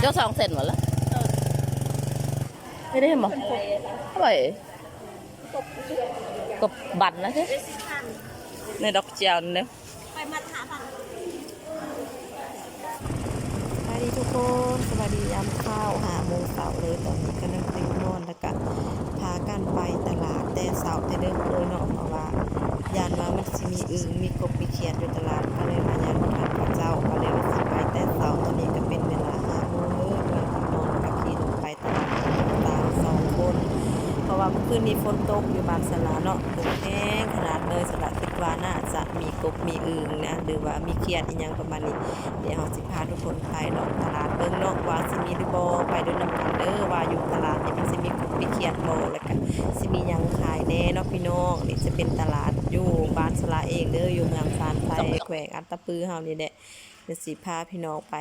ເຈົ້າສອງເຊັນບໍ່ລະ? ເອີ ໄດ້ບໍ່? ໂອ້ຍ ກໍບັນລະເດ້ ໃນດອກຈານເດ້. ໄປມັດຫ້າພັນ. ສະບາຍດີທຸກຄົນ ສະບາຍດີຍາມເຊົ້າ ຫ້າໂມງເຊົ້າເລີຍ. ຕອນນີ້ກຳລັງຕື່ນນອນ ແລ້ວກະພາກັນໄປຕະຫຼາດແຕ່ເຊົ້າແຕ່ເດິກເລີຍເນາະ ເພາະວ່າຢ້ານວ່າມັນຊິມີອຶ່ງ ມີກົບ ມີຂຽດຢູ່ຕະຫຼາດ ກໍເລີຍວ່າຢ້ານບໍ່ທັນເຂົາເຈົ້າ ກໍເລີຍວ່າຊິໄປແຕ່ເຊົ້າ. ຕອນນີ້ກໍເປັນເວລາຫ້າໂມງເລີຍ ກຳລັງນອນ ແລ້ວກໍຂີ່ລົດໄປຕະຫຼາດກັບລູກສາວສອງຄົນ ເພາະວ່າມື້ຄືນນີ້ຝົນຕົກຢູ່ບ້ານສະຫຼາເນາະ ຕົກແຮງຂະໜາດເລີຍ. ສະຫຼາຄິດວ່າໜ້າຈະມີກົບ ມີອຶ່ງນະ ຫຼືວ່າມີຂຽດອີ່ຫຍັງປະມານນີ້. ດຽວເຮົາຊິພາທຸກຄົນໄປເລາະຕະຫຼາດເບິ່ງເນາະ ວ່າຊິມີຫຼືບໍ່ ໄປເດີນນຳກັນເດີ ວ່າຢູ່ຕະຫຼາດນີ້ມັນຊິມີກົບມີຂຽດບໍ່ ແລ້ວກະຊິມີຫຍັງຂາຍແດ່ເນາະພີ່ນ້ອງ. ນີ້ຈະເປັນຕະຫຼາດຢູ່ບ້ານສະຫຼາເອງເດີ ຢູ່ເມືອງຊານໄຊ ແຂວງອັດຕະປືເຮົານີ້ແຫຼະ. ດຽວຊິພາພີ່ນ້ອງໄປ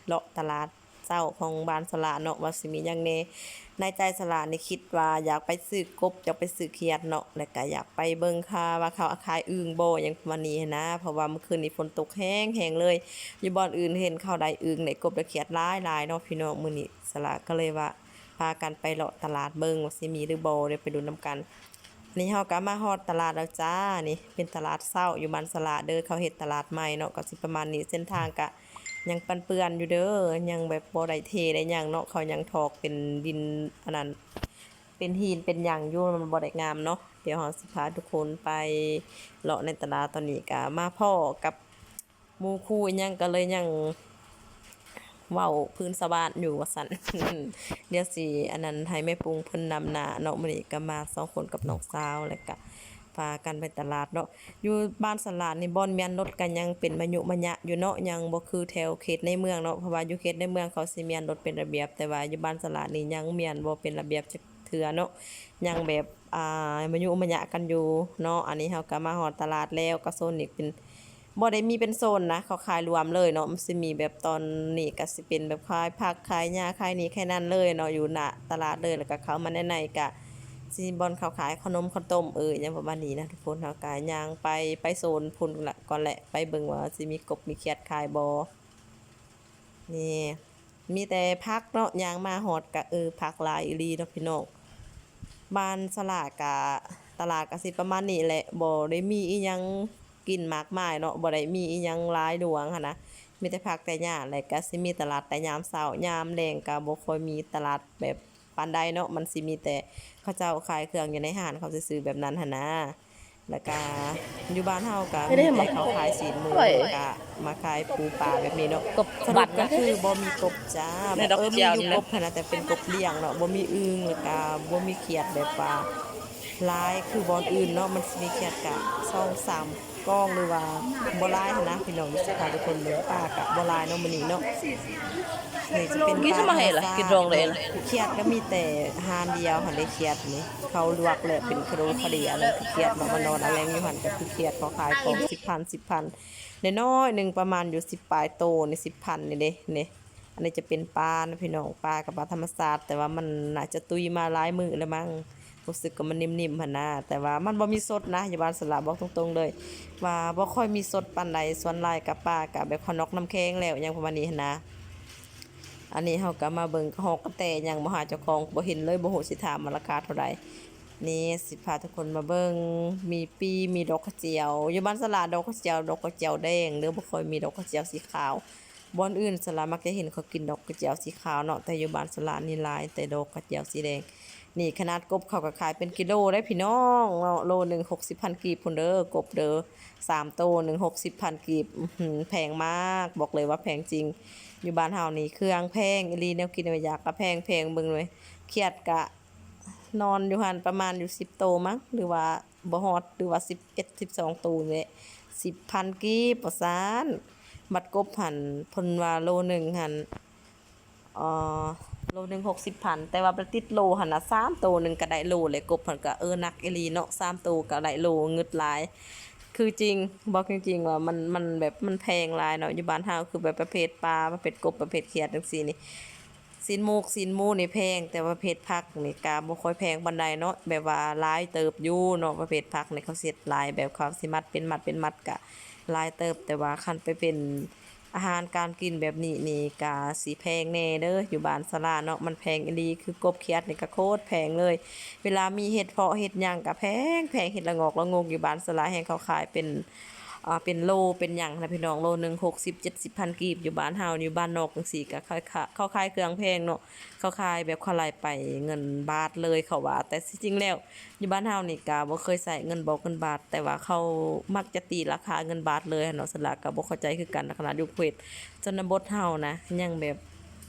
ເລາະຕະຫຼາດເຊົ້າຂອງບ້ານສະຫຼາເນາະ ວ່າຊິມີຫຍັງແດ່. ໃນໃຈສະຫຼານີ້ຄິດວ່າຢາກໄປຊື້ກົບ ຢາກໄປຊື້ຂຽດເນາະ ແລ້ວກະຢາກໄປເບິ່ງຄ່າວ່າເຂົາຂາຍອຶ່ງບໍ່ ຫຍັງປະມານນີ້ຫັ້ນນະ ເພາະວ່າມື້ຄືນນີ້ຝົນຕົກແຮງໆເລີຍ. ຢູ່ບ່ອນອື່ນເຫັນເຂົາໄດ້ອຶ່ງ ໄດ້ກົບ ໄດ້ຂຽດຫຼາຍໆເນາະພີ່ນ້ອງ. ມື້ນີ້ສະຫຼາກໍເລີຍວ່າພາກັນໄປເລາະຕະຫຼາດເບິ່ງວ່າຊິມີຫຼືບໍ່ ດຽວໄປລຸ້ນນຳກັນ. ນີ້ເຮົາກໍມາຮອດຕະຫຼາດແລ້ວຈ້າ. ນີ້ເປັນຕະຫຼາດເຊົ້າຢູ່ບ້ານສະຫຼາເດີ ເຂົາເຮັດຕະຫຼາດໃໝ່ເນາະ ກໍຊິປະມານນີ້. ເສັ້ນທາງກະຍັງປັນເປື້ອນຢູ່ເດີ ຍັງແບບບໍ່ໄດ້ເທໄດ້ຫຍັງເນາະ ເຂົາຍັງຖອກເປັນດິນອັນນັ້ນ ເປັນຫີນເປັນຫຍັງຢູ່ ມັນບໍ່ໄດ້ງາມເນາະ. ດຽວເຮົາຊິພາທຸກຄົນໄປເລາະໃນຕະຫຼາດ. ຕອນນີ້ກະມາພໍ້ກັບໝູ່ຄູ່ອີ່ຫຍັງ ກໍເລີຍຍັງເວົ້າພື້ນຊາວບ້ານຢູ່ວ່າຊັ້ນ. ດຽວຊິອັນນັ້ນໃຫ້ແມ່ປຸງເພິ່ນນຳໜ້າເນາະ. ມື້ນີ້ກໍມາສອງຄົນກັບນ້ອງສາວ ແລ້ວກະ ພາກັນໄປຕະຫຼາດເນາະ. ຢູ່ບ້ານສະຫຼານີ້ບ່ອນມ້ຽນລົດກໍຍັງເປັນມະຍຸມະຍະຢູ່ເນາະ ຍັງບໍ່ຄືແຖວເຂດໃນເມືອງເນາະ ເພາະວ່າຢູ່ເຂດໃນເມືອງເຂົາຊິມ້ຽນລົດເປັນລະບຽບ ແຕ່ວ່າຢູ່ບ້ານສະຫຼານີ້ຍັງມ້ຽນບໍ່ເປັນລະບຽບຈັກເທື່ອເນາະ ຍັງແບບ ອ່າ ມະຍຸມະຍະກັນຢູ່ເນາະ. ອັນນີ້ເຮົາກໍມາຮອດຕະຫຼາດແລ້ວ ກໍໂຊນນີ້ເປັນ ບໍ່ໄດ້ມີເປັນໂຊນນະ ເຂົາຂາຍລວມເລີຍເນາະ. ມັນຊິມີແບບ ຕອນນີ້ກໍຊິເປັນແບບຂາຍຜັກ ຂາຍຫຍ້າ ຂາຍນີ້ຂາຍນັ້ນເລີຍເນາະ ຢູ່ໜ້າຕະຫຼາດເລີຍ. ແລ້ວກໍເຂົ້າມາໃນໃນກໍຊິມີບ່ອນເຂົາຂາຍຂະໜົມ ເຂົ້າຕົ້ມ ເອີ ຫຍັງປະມານນີ້ນະທຸກຄົນ. ເຮົາກໍຍ່າງໄປ ໄປໂຊນພຸ້ນລະກ່ອນແຫຼະ ໄປເບິ່ງວ່າຊິມີກົບມີຂຽດຂາຍບໍ່. ນີ້ມີແຕ່ຜັກເນາະ ຍ່າງມາຮອດກະ ເອີ ຜັກຫຼາຍອີ່ຫຼີເນາະພີ່ນ້ອງ. ບ້ານສະຫຼາກະ ຕະຫຼາດກະຊິປະມານນີ້ແຫຼະ ບໍ່ໄດ້ມີອີ່ຫຍັງກິນມາກມາຍເນາະ ບໍ່ໄດ້ມີອີ່ຫຍັງຫຼາຍຫຼວງຫັ້ນນະ ມີແຕ່ຜັກແຕ່ຫຍ້າ. ແລ້ວກະຊິມີຕະຫຼາດແຕ່ຍາມເຊົ້າ ຍາມແລງກະບໍ່ຄ່ອຍມີຕະຫຼາດແບບປານໃດເນາະ ມັນຊິມີແຕ່ເຂົາເຈົ້າຂາຍເຄື່ອງຢູ່ໃນຮ້ານເຂົາຊື່ໆ ແບບນັ້ນຫັ້ນນະ. ແລ້ວກະຢູ່ບ້ານເຮົາກະມີແຕ່ເຂົາຂາຍຊີ້ນໝູ ແລ້ວກະມາຂາຍປູປາແບບນີ້ເນາະ. ສະຫຼຸບກໍຄືບໍ່ມີກົບຈ້າ ແບບ ເອີ ມີຢູ່ກົບຫັ້ນນະ ແຕ່ເປັນກົບລ້ຽງເນາະ ບໍ່ມີອຶ່ງ ແລ້ວກະບໍ່ມີຂຽດແບບວ່າຫຼາຍຄືບ່ອນອື່ນເນາະ. ມັນຊິມີຂຽດກະສອງສາມກອງ ຫຼືວ່າບໍ່ຫຼາຍຫັ້ນນະພີ່ນ້ອງ. ຊິພາທຸກຄົນເບິ່ງ ປາກະບໍ່ຫຼາຍເນາະມື້ນີ້ເນາະ. ນີ້ຈະເປັນປາທຳມະຊາດ ຂຽດກໍມີແຕ່ຮ້ານດຽວຫັ້ນເດ້ ຂຽດນີ້ ເຂົາລວກແລ້ວເປັນຂະໂດຂະເດ ອັນນັ້ນຄືຂຽດເນາະ ມານອນອາແລງຢູ່ຫັ້ນກໍຄືຂຽດ ເຂົາຂາຍຂອງສິບພັນ ສິບພັນ ນ້ອຍໆໜຶ່ງ ປະມານຢູ່ສິບປາຍໂຕນີ້ ສິບພັນນີ້ເດ້. ນີ້ ອັນນີ້ຈະເປັນປານະພີ່ນ້ອງ ປາກໍປາທຳມະຊາດ ແຕ່ວ່າມັນໜ້າຈະຕຸຍມາຫຼາຍມື້ແລ້ວມັງ ຮູ້ສຶກວ່າມັນນິ່ມໆຫັ້ນນະ. ແຕ່ວ່າມັນບໍ່ມີສົດນະ ຢູ່ບ້ານສະຫຼາ ບອກຕົງໆເລີຍວ່າບໍ່ຄ່ອຍມີສົດປານໃດ ສ່ວນຫຼາຍກໍປາກໍແບບເຂົານັອກນ້ຳແຂງແລ້ວ ຫຍັງປະມານນີ້ຫັ້ນນະ. ອັນນີ້ເຮົາກໍມາເບິ່ງຮອກກະແຕ ຍັງບໍ່ຫາເຈົ້າຂອງ ບໍ່ເຫັນເລີຍ ບໍ່ຮູ້ຊິຖາມວ່າລາຄາເທົ່າໃດ. ນີ້ຊິພາທຸກຄົນມາເບິ່ງ ມີປີ ມີດອກກະຈຽວ ຢູ່ບ້ານສະຫຼາ ດອກກະຈຽວ ດອກກະຈຽວແດງເດີ ບໍ່ຄ່ອຍມີດອກກະຈຽວສີຂາວ. ບ່ອນອື່ນສະຫຼາມັກຈະເຫັນເຂົາກິນດອກກະຈຽວສີຂາວເນາະ ແຕ່ຢູ່ບ້ານສະຫຼານີ້ຫຼາຍແຕ່ດອກກະຈຽວສີແດງ. ນີ້ຂະໜາດກົບເຂົາກໍຂາຍເປັນກິໂລໄດ໋ພີ່ນ້ອງເນາະ ໂລໜຶ່ງຫົກສິບພັນກີບພຸ້ນເດີ ກົບເດີ ສາມໂຕໜຶ່ງຫົກສິບພັນກີບ ອືຫື ແພງມາກ ບອກເລີຍວ່າແພງຈິງ. ຢູ່ບ້ານເຮົານີ້ເຄື່ອງແພງອີ່ຫຼີ ແນວກິນແນວຢາກກໍແພງໆ ເບິ່ງເລີຍ ຂຽດກະນອນຢູ່ຫັ້ນປະມານຢູ່ສິບໂຕມັ້ງ ຫຼືວ່າ ບໍ່ຮອດ ຫຼືວ່າສິບເອັດ ສິບສອງໂຕນີ້ແຫຼະ ສິບພັນກີບວ່າຊັ້ນ. ບັດກົບຫັ້ນເພິ່ນວ່າໂລໜຶ່ງຫັ້ນ ເອີ ໂລໜຶ່ງຫົກສິບພັນ ແຕ່ວ່າໄປຕິດໂລຫັ້ນນະ ສາມໂຕໜຶ່ງກໍໄດ້ໂລແລ້ວ. ກົບຫັ້ນກໍ ເອີ ໜັກອີ່ຫຼີເນາະ ສາມໂຕກໍໄດ້ໂລ ງຶດຫຼາຍ. ຄືຈິງ ບອກຈິງໆວ່າມັນ ມັນແບບມັນແພງຫຼາຍເນາະ. ຢູ່ບ້ານເຮົາຄືແບບປະເພດປາ ປະເພດກົບ ປະເພດຂຽດຈັ່ງຊີ້ນີ້ ຊີ້ນໝູ ຊີ້ນໝູນີ້ແພງ ແຕ່ວ່າປະເພດຜັກນີ້ກະບໍ່ຄ່ອຍແພງປານໃດເນາະ ແບບວ່າຫຼາຍເຕີບຢູ່ເນາະ. ປະເພດຜັກນີ້ເຂົາຊິເຮັດຫຼາຍ ແບບເຂົາຊິມັດເປັນມັດເປັນມັດກະຫຼາຍເຕີບ ແຕ່ວ່າຄັນໄປເປັນ ອາຫານການກິນແບບນີ້ນີ້ກະຊິແພງແດ່ເດີ ຢູ່ບ້ານສາລາເນາະ ມັນແພງອີ່ຫຼີ ຄືກົບຂຽດນີ້ກະໂຄດແພງເລີຍ. ເວລາມີເຫັດເພາະເຫັດຫຍັງກະແພງໆ ເຫັດລະງອກລະງົກ ຢູ່ບ້ານສາລາແຮ່ງເຂົາຂາຍເປັນ ອ່າ ເປັນໂລເປັນຫຍັງຫັ້ນນະພີ່ນ້ອງ ໂລໜຶ່ງຫົກສິບເຈັດສິບພັນກີບ. ຢູ່ບ້ານເຮົາ ຢູ່ບ້ານນອກຈັ່ງຊີ້ກະຂາຍ ເຂົາຂາຍເຄື່ອງແພງເນາະ ເຂົາຂາຍແບບເຂົາໄລ່ໄປເງິນບາດເລີຍເຂົາວ່າ. ແຕ່ທີ່ຈິງແລ້ວ ຢູ່ບ້ານເຮົານີ້ກະບໍ່ເຄີຍໃຊ້ເງິນບອກເງິນບາດ ແຕ່ວ່າເຂົາມັກຈະຕີລາຄາເງິນບາດເລີຍຫັ້ນເນາະ. ສາລາກະບໍ່ເຂົ້າໃຈຄືກັນ ຂະໜາດຢູ່ເຂດຊົນນະບົດເຮົານະ ຍັງແບບ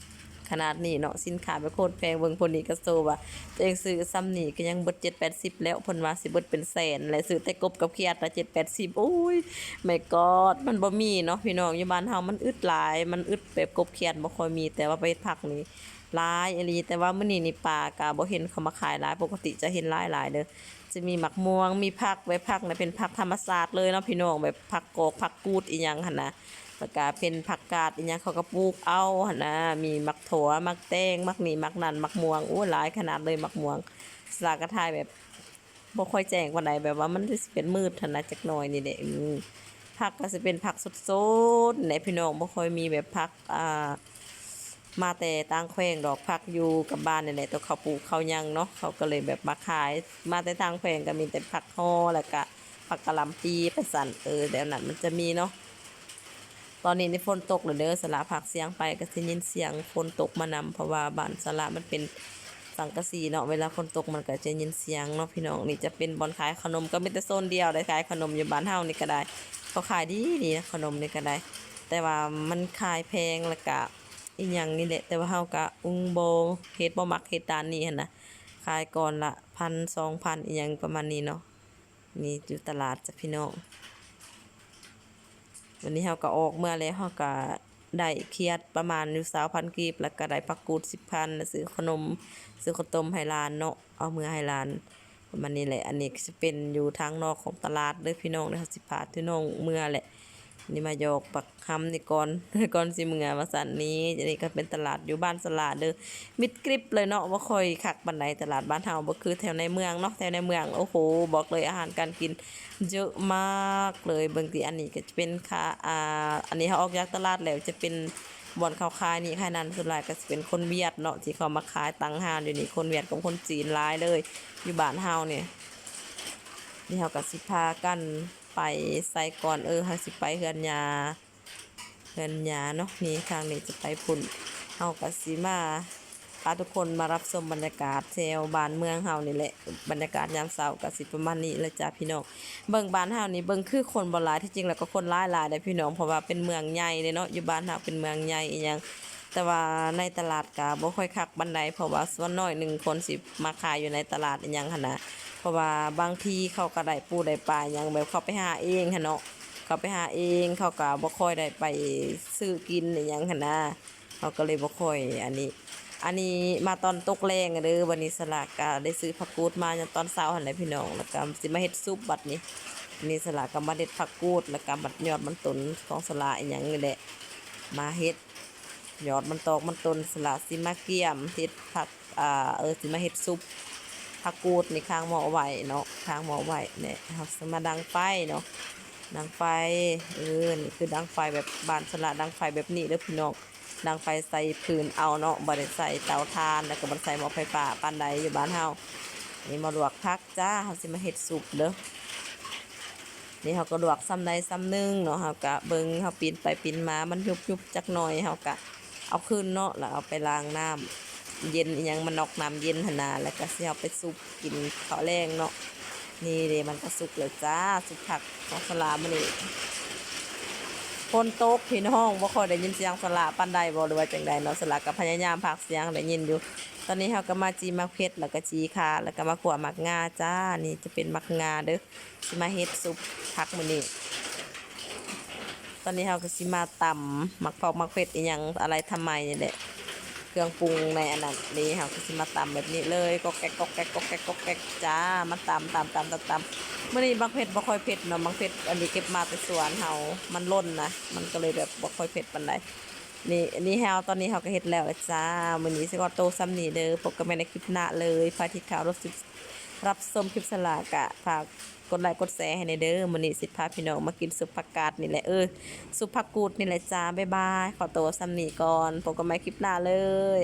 ຂະໜາດນີ້ເນາະ ສິນຄ້າແບບໂຄດແພງ. ເບິ່ງຜູ້ນີ້ກະໂຊວ່າ ຕົວເອງຊື້ຊ່ຳນີ້ກະຍັງເບິດເຈັດແປດສິບແລ້ວ ເພິ່ນວ່າຊິເບິດເປັນແສນແຫຼະ ຊື້ແຕ່ກົບກັບຂຽດນະ ເຈັດແປດສິບ. ໂອ້ຍ my god ມັນບໍ່ມີເນາະພີ່ນ້ອງ ຢູ່ບ້ານເຮົາມັນອຶດຫຼາຍ ມັນອຶດແບບກົບຂຽດບໍ່ຄ່ອຍມີ ແຕ່ວ່າໄປເຮັດຜັກນີ້ ຫຼາຍອີ່ຫຼີ. ແຕ່ວ່າມື້ນີ້ນີ້ປາກະບໍ່ເຫັນເຂົາມາຂາຍຫຼາຍ ປົກກະຕິຈະເຫັນຫຼາຍໆເດີ. ຈະມີໝາກມ່ວງ ມີຜັກ ແບບຜັກນະເປັນຜັກທຳມະຊາດເລີຍເນາະພີ່ນ້ອງ ແບບຜັກກອກ ຜັກກູດອີ່ຫຍັງຫັ້ນນະ ແລ້ວກະເປັນຜັກກາດອີ່ຫຍັງເຂົາກະປູກເອົາຫັ້ນນະ. ມີໝາກຖົ່ວ ໝາກແຕງ ໝາກນີ້ໝາກນັ້ນ ໝາກມ່ວງ ໂອ້ ຫຼາຍຂະໜາດເລີຍໝາກມ່ວງ. ສາລາກະຖ່າຍແບບ ບໍ່ຄ່ອຍແຈ້ງປານໃດ ແບບວ່າມັນຊິເປັນມືດຫັ້ນນະຈັກໜ້ອຍນີ້ແຫຼະ. ອື ຜັກກະຊິເປັນຜັກສົດໆແຫຼະພີ່ນ້ອງ ບໍ່ຄ່ອຍມີແບບຜັກ ອ່າ ມາແຕ່ຕ່າງແຂວງດອກ ຜັກຢູ່ກັບບ້ານນີ້ແຫຼະ ໂຕເຂົາປູກເຂົາຫຍັງເນາະ ເຂົາກະເລີຍແບບມາຂາຍ. ມາແຕ່ຕ່າງແຂວງກະມີແຕ່ຜັກຫໍ່ ແລ້ວກະຜັກກະຫຼ່ຳປີໄປຊັ້ນ ເອີ ແນວນັ້ນມັນຈະມີເນາະ. ຕອນນີ້ນີ້ຝົນຕົກແລ້ວເດີ ສາລາພາກສຽງໄປກະຊິຍິນສຽງຝົນຕົກມານຳ ເພາະວ່າບ້ານສາລາມັນເປັນສັງກະສີເນາະ ເວລາຝົນຕົກມັນກະຈະຍິນສຽງເນາະພີ່ນ້ອງ. ນີ້ຈະເປັນບ່ອນຂາຍເຂົ້າໜົມ ກະມີແຕ່ໂຊນດຽວໄດ້ຂາຍເຂົ້າໜົມ ຢູ່ບ້ານເຮົານີ້ກະໄດ້ ເຂົາຂາຍດີໆເຂົ້າໜົມນີ້ກະໄດ້ ແຕ່ວ່າມັນຂາຍແພງ ແລ້ວກະອີ່ຫຍັງນີ້ແຫຼະ. ແຕ່ວ່າເຮົາກະ ອືມ ບໍ່ເຮັດ ບໍ່ມັກເຮັດດ້ານນີ້ຫັ້ນນະ ຂາຍກ້ອນລະພັນສອງພັນ ອີ່ຫຍັງປະມານນີ້ເນາະ. ນີ້ຢູ່ຕະຫຼາດຈ້ະພີ່ນ້ອງ. ວັນນີ້ເຮົາກະອອກເມືອແລ້ວ ເຮົາກະໄດ້ຂຽດປະມານຢູ່ຊາວພັນກີບ ແລ້ວກະໄດ້ຜັກກູດສິບພັນ ແລ້ວຊື້ເຂົ້າໜົມ ຊື້ເຂົ້າຕົ້ມໃຫ້ຫຼານເນາະ ເອົາເມືອໃຫ້ຫຼານ ປະມານນີ້ແຫຼະ. ອັນນີ້ກະຊິເປັນຢູ່ທາງນອກຂອງຕະຫຼາດເດີພີ່ນ້ອງ ດຽວເຮົາຊິພາພີ່ນ້ອງເມືອແຫຼະ. ນີ້ມາຢອກບັກ ຫຳນີ້ກ່ອນ ກ່ອນຊິເມືອວ່າຊັ້ນ. ນີ້ ອັນນີ້ກະເປັນຕະຫຼາດຢູ່ບ້ານສາລາເດີ ມິດກຣິບເລີຍເນາະ ບໍ່ຄ່ອຍຄັກປານໃດ. ຕະຫຼາດບ້ານເຮົາບໍ່ຄືແຖວໃນເມືອງເນາະ ແຖວໃນເມືອງ ໂອ້ໂຫ ບອກເລີຍອາຫານການກິນເຍອະມາກເລີຍ. ເບິ່ງຕິ ອັນນີ້ກະຈະເປັນຂາ ອ່າ ອັນນີ້ເຮົາອອກຈາກຕະຫຼາດແລ້ວ ຈະເປັນບ່ອນເຂົາຂາຍນີ້ຂາຍນັ້ນ ສ່ວນຫຼາຍກະຊິເປັນຄົນຫວຽດເນາະ ທີ່ເຂົາມາຂາຍຕັ້ງຮ້ານຢູ່ນີ້ ຄົນຫວຽດກັບຄົນຈີນຫຼາຍເລີຍ ຢູ່ບ້ານເຮົານີ້. ນີ້ເຮົາກະຊິພາກັນໄປໃສກ່ອນ ເອີ ເຮົາຊິໄປເຮືອນຍ່າ ເຮືອນຍ່າເນາະ. ນີ້ທາງນີ້ຈະໄປພຸ້ນ ເຮົາກະຊິມາພາທຸກຄົນມາຮັບຊົມບັນຍາກາດແຖວບ້ານເມືອງເຮົານີ້ແຫຼະ ບັນຍາກາດຍາມເຊົ້າກະຊິປະມານນີ້ແຫຼະຈ້າພີ່ນ້ອງ. ເບິ່ງບ້ານເຮົານີ້ ເບິ່ງຄືຄົນບໍ່ຫຼາຍ ທີ່ຈິງແລ້ວກະຄົນຫຼາຍໆເດ້ພີ່ນ້ອງ ເພາະວ່າເປັນເມືອງໃຫຍ່ເດ້ເນາະ ຢູ່ບ້ານເຮົາເປັນເມືອງໃຫຍ່ອີ່ຫຍັງ ແຕ່ວ່າໃນຕະຫຼາດກະບໍ່ຄ່ອຍຄັກປານໃດ ເພາະວ່າສ່ວນໜ້ອຍໜຶ່ງຄົນຊິມາຂາຍຢູ່ໃນຕະຫຼາດອີ່ຫຍັງຫັ້ນນະ ເພາະວ່າບາງທີເຂົາກະໄດ້ປູໄດ້ປາຫຍັງ ແບບເຂົາໄປຫາເອງຫັ້ນເນາະ ເຂົາໄປຫາເອງ ເຂົາກະບໍ່ຄ່ອຍໄດ້ໄປຊື້ກິນອີ່ຫຍັງຫັ້ນນະ ເຮົາກະເລີຍບໍ່ຄ່ອຍອັນນີ້. ອັນນີ້ມາຕອນຕົກແລງເດີ ບາດນີ້ສາລາກະໄດ້ຊື້ຜັກກູດມາຕອນເຊົ້າຫັ້ນແຫຼະພີ່ນ້ອງ ແລ້ວກະຊິມາເຮັດຊຸບບາດນີ້. ນີ້ສາລາກະມາເດັດຜັກກູດ ແລ້ວກະມັດຍອດມັນຕົ້ນຂອງສາລາອີ່ຫຍັງນີ້ແຫຼະ ມາເຮັດ ຍອດມັນຕອກມັນຕົ້ນ ສາລາຊິມາກຽມເຮັດຜັກ ອ່າ ເອີ ຊິມາເຮັດຊຸບຜັກກູດນີ້ ຄາງໝໍ້ໄວ້ເນາະ ຄາງໝໍ້ໄວ້ແຫຼະ. ເຮົາຊິມາດັງໄຟເນາະ ດັງໄຟ ເອີ ນີ້ຄືດັງໄຟແບບບ້ານສາລາ ດັງໄຟແບບນີ້ເດີພີ່ນ້ອງ ດັງໄຟໃສ່ຟືນເອົາເນາະ ບໍ່ໄດ້ໃສ່ເຕົາຖ່ານ ແລ້ວກະບໍ່ໄດ້ໃສ່ໝໍ້ໄຟຟ້າປານໃດຢູ່ບ້ານເຮົາ. ນີ້ມາລວກຜັກຈ້າ ເຮົາຊິມາເຮັດຊຸບເດີ. ນີ້ເຮົາກະລວກຊ່ຳໃດຊ່ຳໜຶ່ງເນາະ ເຮົາກະເບິ່ງ ເຮົາປີ້ນໄປປີ້ນມາ ມັນຍຸບໆຈັກໜ້ອຍ ເຮົາກະເອົາຄືນເນາະ ແລ້ວເອົາໄປລ້າງນ້ຳເຢັນອີ່ຫຍັງ ມານອກນ້ຳເຢັນຫັ້ນນະ ແລ້ວກະຊິເອົາໄປຊຸບກິນເຂົ້າແລງເນາະ. ນີ້ເດ ມັນກະສຸກແລ້ວຈ້າ ຊຸບຜັກຂອງສາລາມື້ນີ້. ຝົນຕົກພີ່ນ້ອງ ບໍ່ຄ່ອຍໄດ້ຍິນສຽງສາລາປານໃດບໍ່ ຫຼືວ່າຈັ່ງໃດເນາະ ສາລາກະພະຍາຍາມພາກສຽງໃຫ້ໄດ້ຍິນຢູ່. ຕອນນີ້ເຮົາກະມາຈີ່ໝາກເຜັດ ແລ້ວກະຈີ່ຂ່າ ແລ້ວກະມາຂົ້ວໝາກງາຈ້າ. ນີ້ຈະເປັນໝາກງາເດີ ຊິມາເຮັດຊຸບຜັກມື້ນີ້. ຕອນນີ້ເຮົາກະຊິມາຕຳໝາກເຜັດ ໝາກເຜັດອີ່ຫຍັງອະໄລທຳໄມນີ້ແຫຼະ ເຄື່ອງປຸງໃນອັນນັ້ນນີ້ ເຮົາກະຊິມາຕຳແບບນີ້ເລີຍ ກອກແກກ ກອກແກກ ກອກແກກ ກອກແກກຈ້າ. ມາຕຳ ຕຳ ຕຳ ຕຳ ຕຳ. ມື້ນີ້ໝາກເຜັດບໍ່ຄ່ອຍເຜັດເນາະ ໝາກເຜັດອັນນີ້ເກັບມາແຕ່ສວນເຮົາ ມັນຫຼົ່ນນະ ມັນກະເລີຍແບບບໍ່ຄ່ອຍເຜັດປານໃດ. ນີ້ ອັນນີ້ເຮົາ ຕອນນີ້ເຮົາກະເຮັດແລ້ວລະຈ້າ. ມື້ນີ້ຊິຂໍໂຕຊ່ຳນີ້ເດີ ພົບກັນໃໝ່ໃນຄລິບໜ້າເລີຍ. ໃຜທີ່ເຂົ້າມາ ຮັບຊົມຄລິບສາລາກະຝາກ ກົດໄລ້ກົດແຊໃຫ້ແດ່ເດີ. ມື້ນີ້ຊິພາພີ່ນ້ອງມາກິນຊຸບຜັກກາດນີ້ແຫຼະ ເອີ ຊຸບຜັກກູດນີ້ແຫຼະຈ້າ. ບາຍບາຍ ຂໍໂຕສ່ຳນີ້ກ່ອນ ພົບກັນໃໝ່ຄລິບໜ້າເລີຍ.